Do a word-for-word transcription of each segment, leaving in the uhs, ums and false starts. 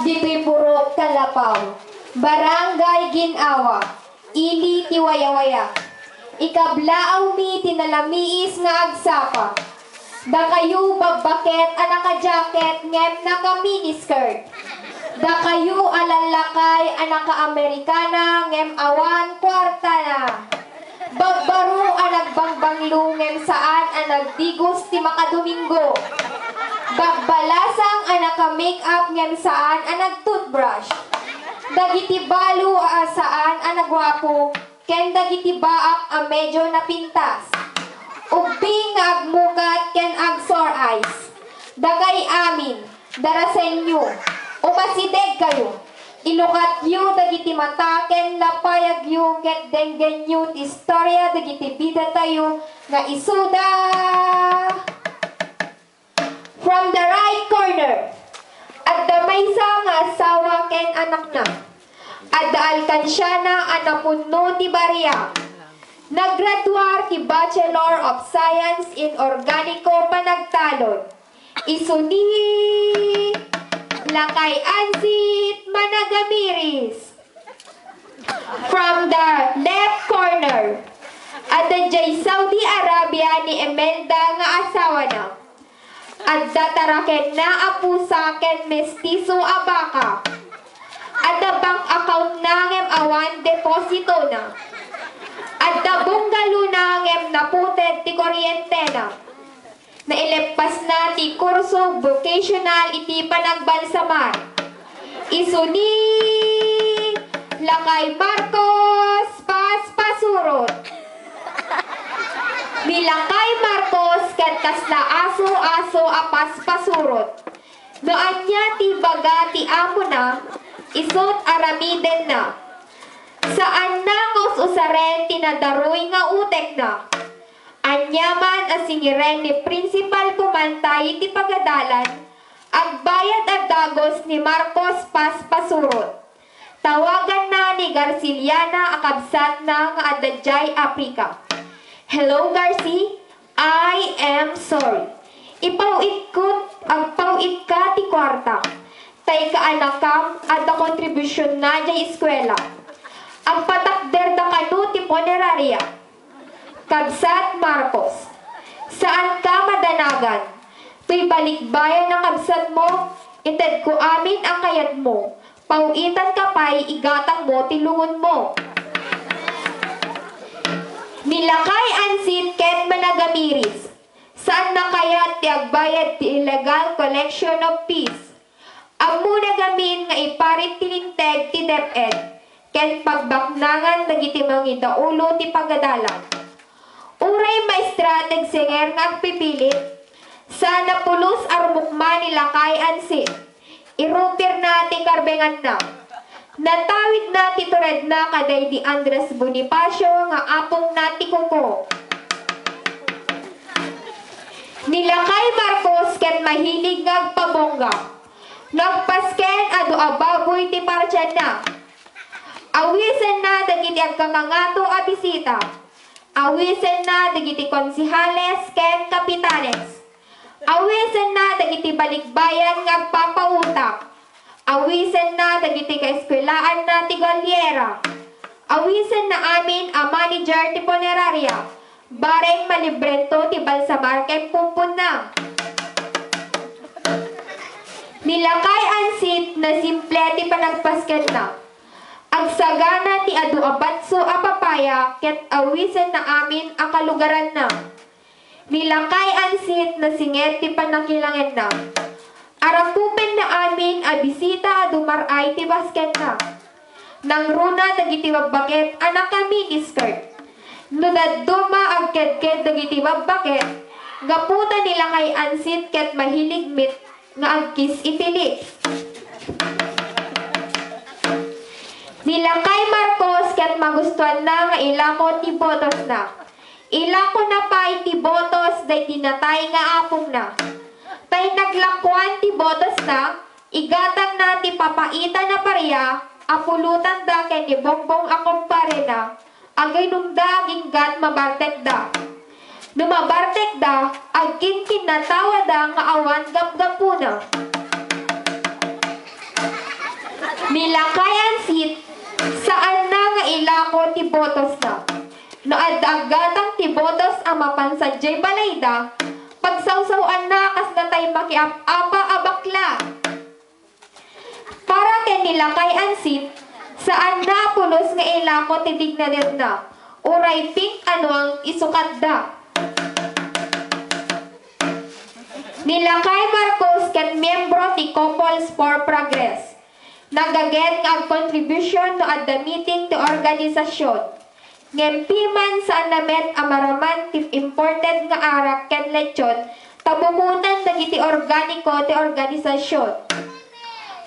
Ditoy Purok Kalapaw, Barangay Ginawa, ili ti Wayawaya. Ikablaaw mi ti nalamiis nga agsapa. Dakayo babbaket a naka-jacket ngem naka-miniskirt. Dakayo a lallakay a naka-Americana ngem awan kuartana. Babbaro a nagbangbanglo ngem saan a nagdigos ti makadomingo. Babbalasang a naka-make-up ngem saan a nag-toothbrush. Dagiti balo a saan a naguapo ken dagiti baak a medyo napintas. Ubbing nga agmukat ken ag-sore eyes. Dakay amin, darasenyo, umasidegkayo. Ilukatyo dagiti mata ken lapayagyo ket denggenyo ti istoria dagiti bidatayo nga isuda. From the right corner, adda maysa nga asawa ken anakna. Adda alkansiana a napunno ti baria. Naggraduar ti Bachelor of Science in Organico Panagtalon. Isu ni Lakay Ansit Managamiris. From the left corner, adda jay Saudi Arabia ni Imelda nga asawana. Adda tarakenna a pusa ken mestiso a baka. Adda bank accountna ngem awan depositona. Adda bungalona ngem naputed ti kuryentena. Naileppasna ti kurso vocational iti panagbalsamar. Isu ni Lakay Marcos Paspasurot. Ni Lakay Marcos ket kasla aso-aso a paspasurot. No ania ti ibaga ti amona, isut' aramidenna. Saanna nga us-usaren ti nadaruy nga utekna. Aniaman a singiren ni Principal Pumantay iti pagadalan, agbayad a dagus ni Marcos Paspasurot. Tawaganna ni Garciliana a kabsatna nga adda diay Africa. "Hello, Garci. I am sorry. Ipaw-itkot, agpaw-itka ti kuarta. Tay kaanakam adda kontribusionna diay eskuela. Agpatakderda kano ti puneraria." Kabsat Marcos, saanka madanagan. Toy balikbayan a kabsatmo, itedko amin a kayatmo. Paw-itanka pay, igatangmo ti lungonmo. Ni Lakay Ansit ket Managamiris, saanna kayat ti agbayad ti illegal collection of fees. Ammona ngamin nga iparit ti linteg ti DepEd ken pagbaknangan dagiti mangidaulo ti pagadalan. Uray maestra ti agsinger nga agpipilit, saan a pulos a rumukma ni Lakay Ansit. Irupirna ti karbenganna. Natawidna ti turedna kadaydi Andres Bonifacio nga apongna ti kuko. Ni Lakay Marcos ket mahilig nga agpabongga. Nagpasken adu a baboy ti partianna. Awisenna dagiti agkakangato a bisita. Awisenna dagiti konsehales ken kapitanes. Awisenna dagiti balikbayan nga agpapautang. Awisenna dagiti kaeskuelaanna ti Galliera. Awisenna amin a manager ti puneraria. Bareng malibrento ti balsamar ken pumponna. Ni Lakay Ansit, nasimple ti panagpaskenna. Agsagana ti adu a batso a papaya ket awisenna amin a kalugaranna. Ni Lakay Ansit, nasinged ti pannakilangenna. Arakupenna amin a bisita a dumar-ay ti baskenna. Nangruna dagiti babbaket a naka-miniskirt. No dadduma, agkedked dagiti babbaket, gapu ta ni Lakay Ansit ket mahilig met nga agkiss iti lips. Ni Lakay Marcos ket magustuanna nga ilako ti botosna. Ilakona pay ti botos daydi natay nga apongna. Tay naglakuan ti botosna, igatangna ti papaitan a paria a pulotanda ken ni Bongbong a kumparena, aginumda agingga't mabartekda. No mabartekda, agkinkinnatawada nga awan gapgapuna. Ni Lakay Ansit, saanna nga ilako ti botosna. No adda aggatang ti botos a mapan sadiay balayda, pagsawsaw-anna kas natay makiap-apa a bakla. Para ken ni Lakay Ansit, saanna a pulos nga ilako ti dignidadna, uray pink a nuang isukatda. Ni Lakay Marcos ket miyembro ti Couples for Progress. Nagaget nga agkontribution no adda meeting ti organisasion. Ngem piman saanna met a maraman ti imported nga arak ken lechon ta bukutan dagiti organiko ti organisasion.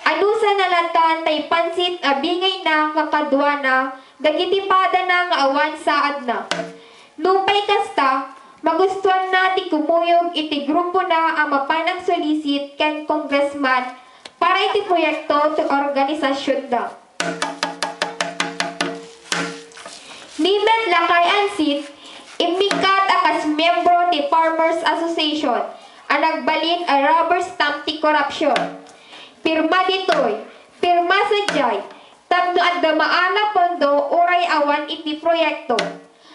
Anusana latta tay pansit a bingayna nga kaduana dagiti padana nga awan saadna. Nupay kasta, magustuanna ti kumuyog iti grupona a mapan agsulisit ken congressman para iti proyekto ti organisasionda. Ni met Lakay Ansit, immikkat a kas miyembro ti Farmers Association a nagbalin a rubber stamp ti korupsion. Pirma ditoy, pirma sadiay, tapno adda maan a pondo uray awan iti proyekto.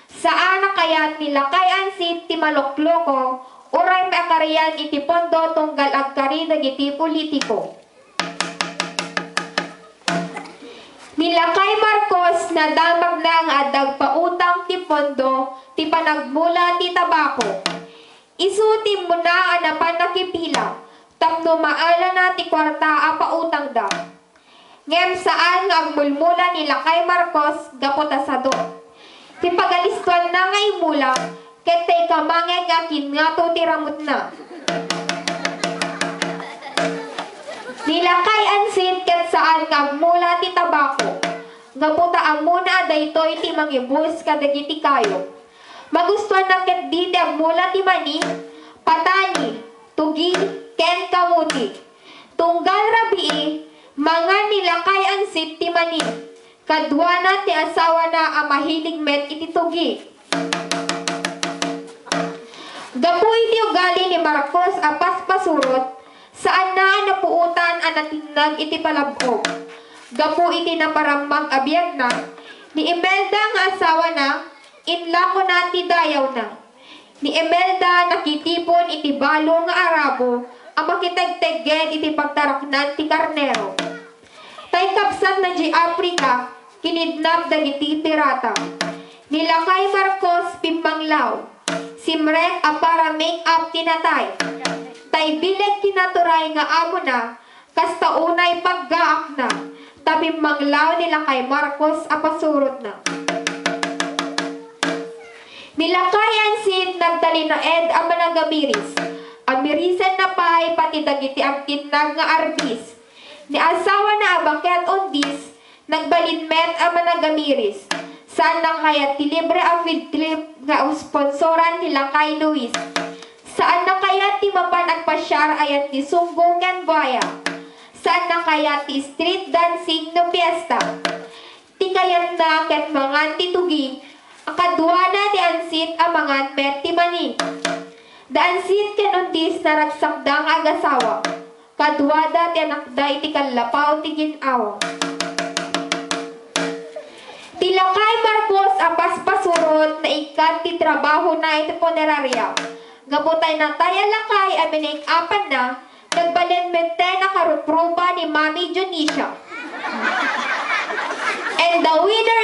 Saan a kayat ni Lakay Ansit ti malokloko uray maikarian iti pondo tunggal agkari dagiti politiko. Ni Lakay Marcos, nadamagna nga adda agpautang ti pondo ti panagmula ti tabako. Isu ti immuna a napan nakipila tapno maelana ti kuarta a pautangda. Ngem saan nga agmulmula ni Lakay Marcos gapu ta sado. Ti pagalistoanna nga immula ket tay kamangeg nga kingato ti ramutna. Ni Lakay Ansit ket saan nga agmula ti tabako, gapu ta ammona a daytoy ti mangibus kadagiti kayo. Magustuanna ketdi ti agmula ti mani, patani, tugi, ken kamuti. Tunggal rabii, mangan ni Lakay Ansit ti mani. Kaduana ti asawana a mahilig met iti tugi. Gapu iti ugali ni Marcos a paspasurot, saanna a napuotan a natinnag iti palab-og. Gapu iti naparammag a biagna, ni Imelda nga asawana, inlakona ti dayawna. Ni Imelda nakitipon iti balo nga arabo a makitegtegged iti pagtaraknan ti karnero. Tay kabsatna diay Africa, kinidnap dagiti pirata. Ni Lakay Marcos pimmanglaw. Simrek a para make-up ti natay. Tay bileg ti naturay nga amona, kasta unay paggaakna, ta pimmanglaw ni Lakay Marcos a pasurotna. Ni Lakay Ansit nagtalinaed a managamiris. Amirisenna pay pati dagiti agtinnag nga arbis. Ni asawana a Baket Undis, nagbalin met a managamiris. Saanna kayat ti libre a field trip nga sponsoran ni Lakay Luis. Saanna kayat ti mapan agpasiar a yat ti sunggo ken buaya. Saanna kayat ti street dancing no fiesta. Ti kayatna ket mangan ti tugi, a kaduana ti Ansit a mangan met ti mani. Da Ansit ken Undis naragsakda nga agasawa. Kaduada ti anakda iti kallapaw ti gin-awa. Ti Lakay Marcos a paspasurot naikkat ti trabahona iti punerarya. Gapu tay natay a lakay a minake-upanna, nagbalin metten a karuprupa ni Mami Dionisia. And the winner